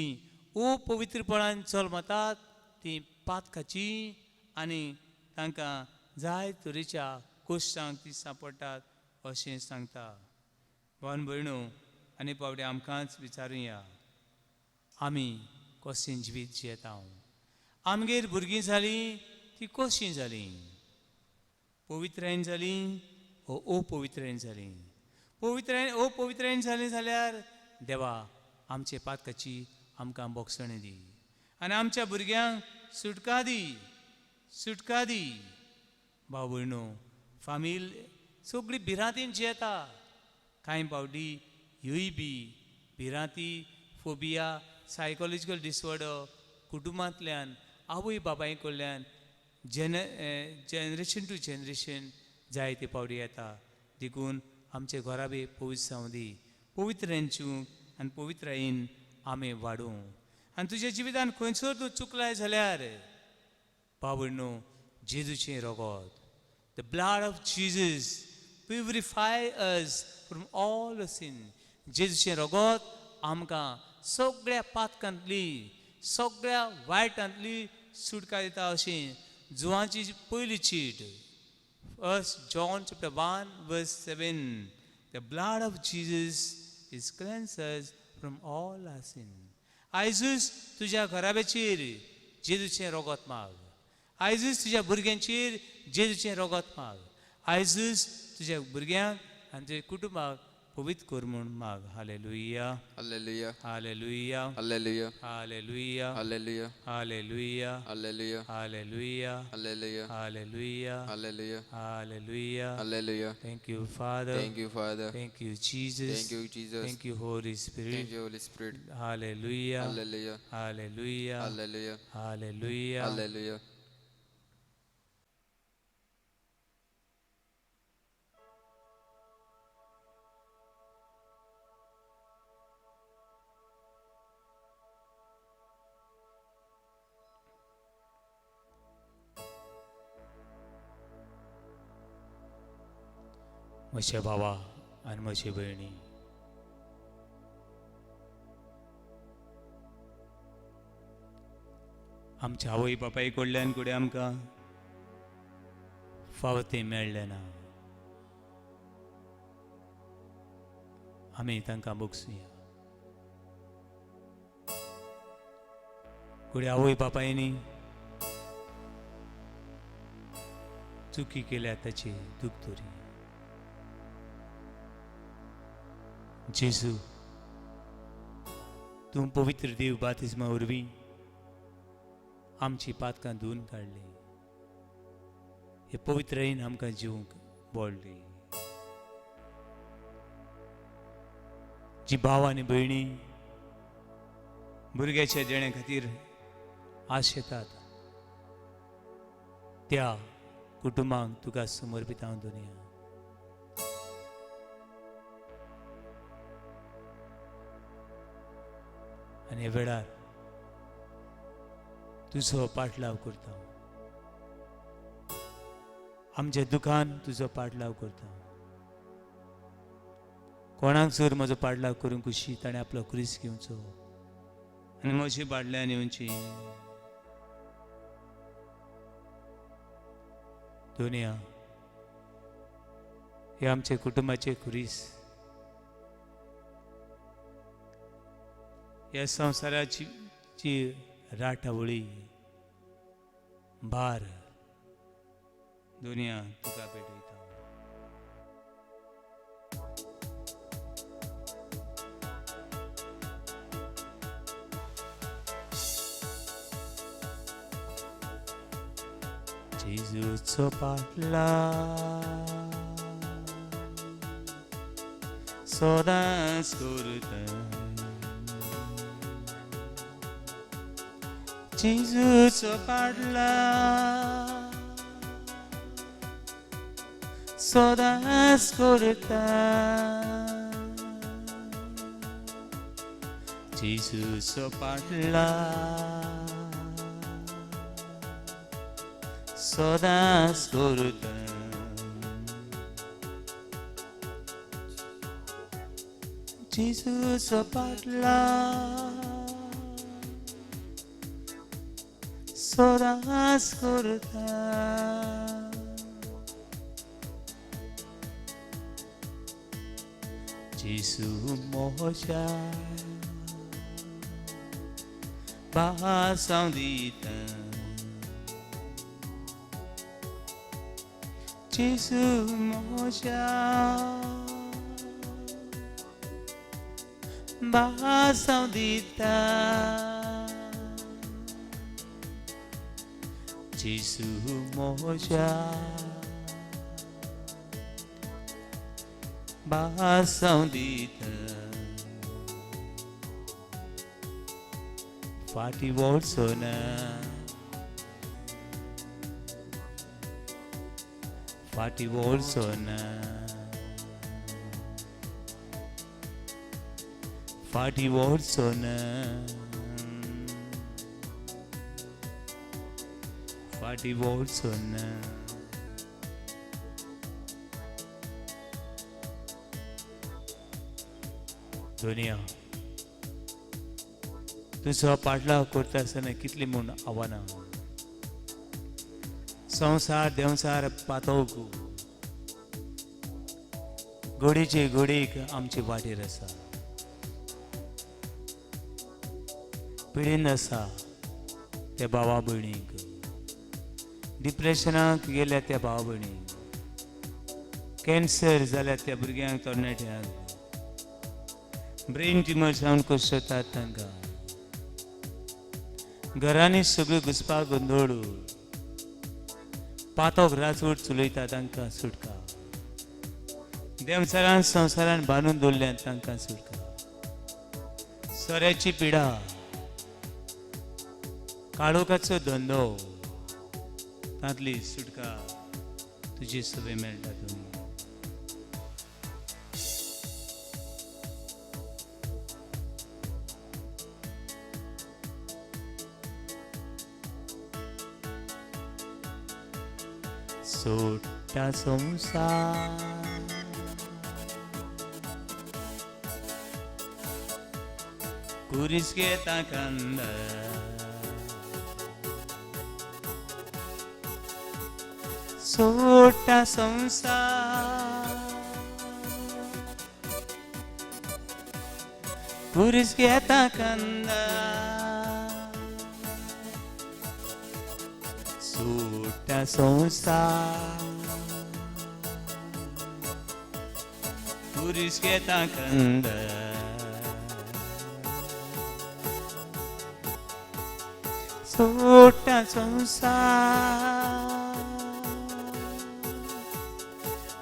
अपवित्रपणान चलमतात ती पातकाची आनी तांकां जाय तरेच्या कोश्टांक ती सांपडटात अशें सांगता. भावन भयणो, आनी पावटी आमकांच विचारुया, आमी कशें जिवीत जियेता? आमगेर भुरगीं जालीं ती कशीं जालीं? पवित्रायेन जालीं ओ अपवित्रायेन जालीं? पवित्रायेन अपवित्रायेन जालीं जाल्यार देवा आमचे पातकाची आमकां बोगसणी दी आनी आमच्या भुरग्यांक सुटका दी, सुटका दी. भाव भयणो, फामील सगळी भिरांतीन जियेता. कांय फावटी ह्यूय बी भिरांती, फोबिया, सायकोलॉजिकल डिसऑर्डर कुटुंबांतल्यान आवय बापाय कडल्यान जनरेशन टू जनरेशन जायते फावटी येता. देखून आमचे घराबे पवित्र जावं दी, पवित्र चिवूंक आनी पवित्रायेन आमी वाडूं. आनी तुज्या जिवितान खंयसर तूं चुकलाय जाल्यार भावणो, जेजूचें रगत, the blood of Jesus purify us from all sin. जेजूचें रगत आमकां सगळ्या पातकांतली, सगळ्या वायटांतली सुटका दिता अशें जुवांची पयली चीट, First John chapter 1 verse 7, the blood of Jesus is cleanse us from all our sin. आयजूच तुज्या घराब्याचेर जेजूचें रगत माग. आयजूच तुज्या भुरग्यांचेर जेजूचें रगत माग. आयजूच तुज्या भुरग्यांक आनी तुज्या कुटुंबाक पवित्र कर म्हूण माग. Hallelujah. Hallelujah. Hallelujah. Hallelujah. Hallelujah. Hallelujah. Hallelujah. Hallelujah. Hallelujah. Hallelujah. Hallelujah. Hallelujah. Hallelujah. Hallelujah. Thank you, Father. Thank you, Father. Thank you, Jesus. Thank you, Jesus. Thank you, Holy Spirit. Thank you, Holy Spirit. Hallelujah. Hallelujah. Hallelujah. Hallelujah. Hallelujah. Hallelujah. म्हज्या बाबा आनी म्हजे भयणी, आमच्या आवय बापाय कडल्यान कडेन आमकां फावो तें मेळ्ळें ना. आमी तांकां भोगसुया. घडये आवय बापायनी चुकी केल्या ताची दूख दवरी. जेजू, तूं पवित्र देव बातिज्मा वरवीं आमची पातकां धुवन काडली. हे पवित्रायेन आमकां जिवंक बोडली. जी भाव आनी भयणी भुरग्याच्या देण्या खातीर आशेतात त्या कुटुंबांक तुका समर्पित हांव दुनिया. आनी ह्या वेळार तुजो पाठलाव करता, आमच्या दुखान तुजो पाठलाव करता. कोणाक जर म्हजो पाठलाव करूंक खुशी ताणें आपलो क्रिस घेवचो आनी म्हजी बाडल्यान येवची. दुनिया हे आमचे कुटुंबाचे खुरीस, ह्या संवसाराची जी राटावळी भार दुनिया तुका भेटयता. जेजूचो पाटला सदांच करता, जेजूचो पाटला सदांच करता, जेजूचो पाटला सदांच करता. जेजूचो पाटला सदांच करता. जेजू मोशा भासांव दिता, जेजू मोशा भासांव दिता, जेजू मोशा भासांव दिता. फाटीं वचो ना, फाटीं वचो ना, फाटीं वचो ना, फाटीं वचो ना. दुनिया तुजो पाटलाव करता आसतना कितली म्हूण आव्हानां, संवसार देंवसार पातोवक घडीचे घडीक आमचे वाटेर आसा, पिडेन आसा त्या भावा भयणीक, डिप्रेशनाक गेल्या त्या भावा भयणीक, कॅन्सर जाल्या त्या भुरग्यांक तरणाट्यांक, ब्रेन ट्युमर जावन कश्टतात तांकां, घरांनी सगळ्यो घुसपा गोंदळ, पातोक राजवट चलयता तांकां सुटका, देंवचारान संवसारान बांदून दवरल्यान तांकां सुटका, सोऱ्याची पिडा, काळोखाचो धंदो, तांतली सुटका तुजी सगळें मेळटा तुमी. सोडटा संवसार कुरीस घेता कांदा, सोडटा संवसार कुरीस घेता कांदा, सोडटा संवसार कुरीस घेता कांदा, सोडटा संवसार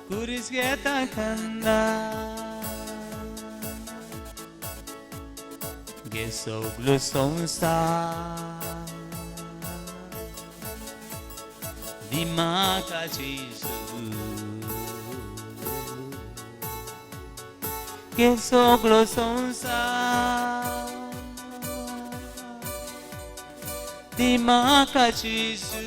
कुरीस घेता कांदा, घे सगलो संवसार दिमाका जेजू, घे सगलो संवसार दिमाका जेजू,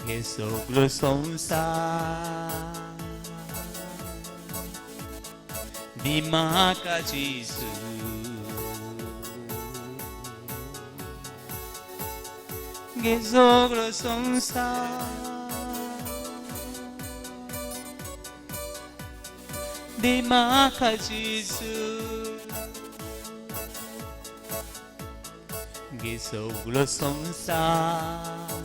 घे सगलो संवसार दिमाका जेजू, घे सगलो संवसार दिमाका जेजू, गे सगळो संवसार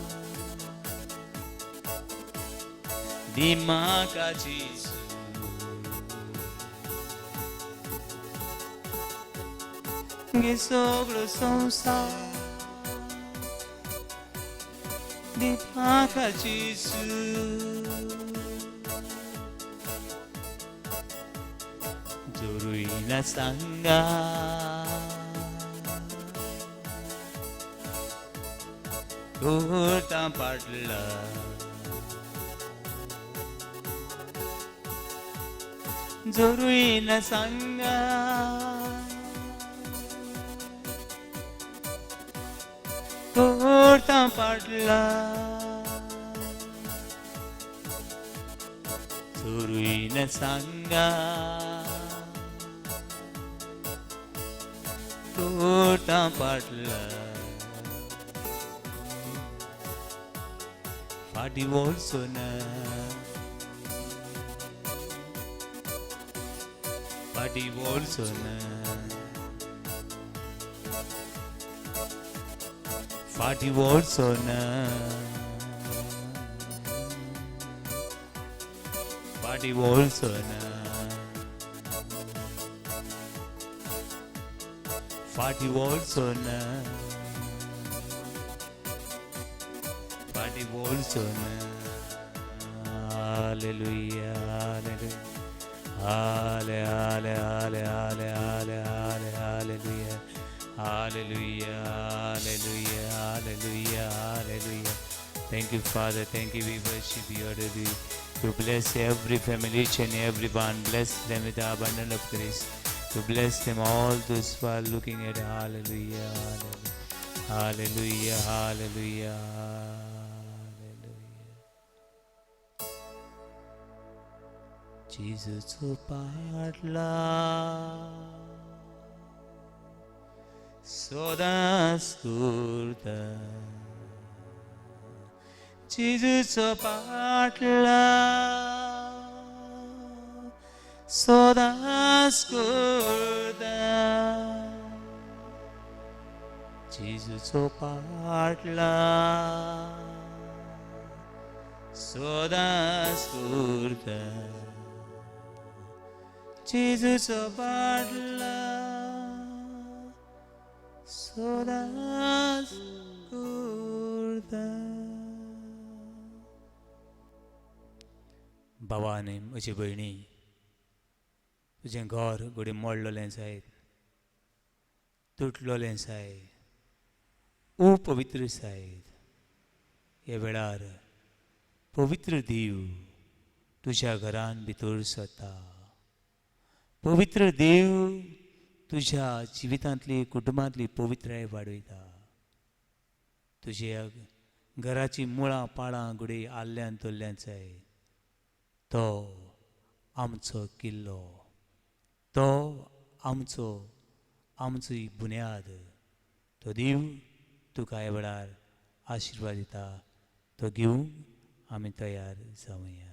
दी म्हाका जेजू गे सगळो संवसार दी म्हाका जेजू जोरुयना सांगा कोर्ता पाडला जोरुयना सांगा कोर्ता पाडला जोरुयना सांगा कोर्ता पाडला फाटी वळसोना फाटी वळसोना फाटी वळसोना फाटी वळसोना फाटी वळसोना फाटी वळसोना. Hallelujah, hallelujah. Halle, halle, halle, halle, halle, halle, hallelujah. Hallelujah, hallelujah, hallelujah, hallelujah. Thank you, Father. Thank you. We worship you, adore you. You bless every family, each and every one. Bless them with the abundance of grace. You bless them, all those who are looking at. Hallelujah, hallelujah, hallelujah, hallelujah. जेजूचो पाडला सदांच करता जेजूचो पाडला सदांच करता जेजूचो पाडला सदांच करता जेजूचो पाडला सदांच करता. बाबा आनी म्हजी भयणी, तुजें घर घडये मोडलेलें जायत, तुटलोलें जायत, अपवित्र जायत, ह्या वेळार पवित्र देव तुज्या घरान भितर सरता. पवित्र देव तुज्या जिवितांतली कुटुंबांतली पवित्राय वाडयता. तुज्या घराची मुळां पाळां घडये आल्ल्यान तोल्ल्यान जाय, तो आमचो किल्लो, तो आमचो आमची बुन्याद. तो देव तुका ह्या वेळार आशिर्वाद दिता, तो घेवंक आमी तयार जावया.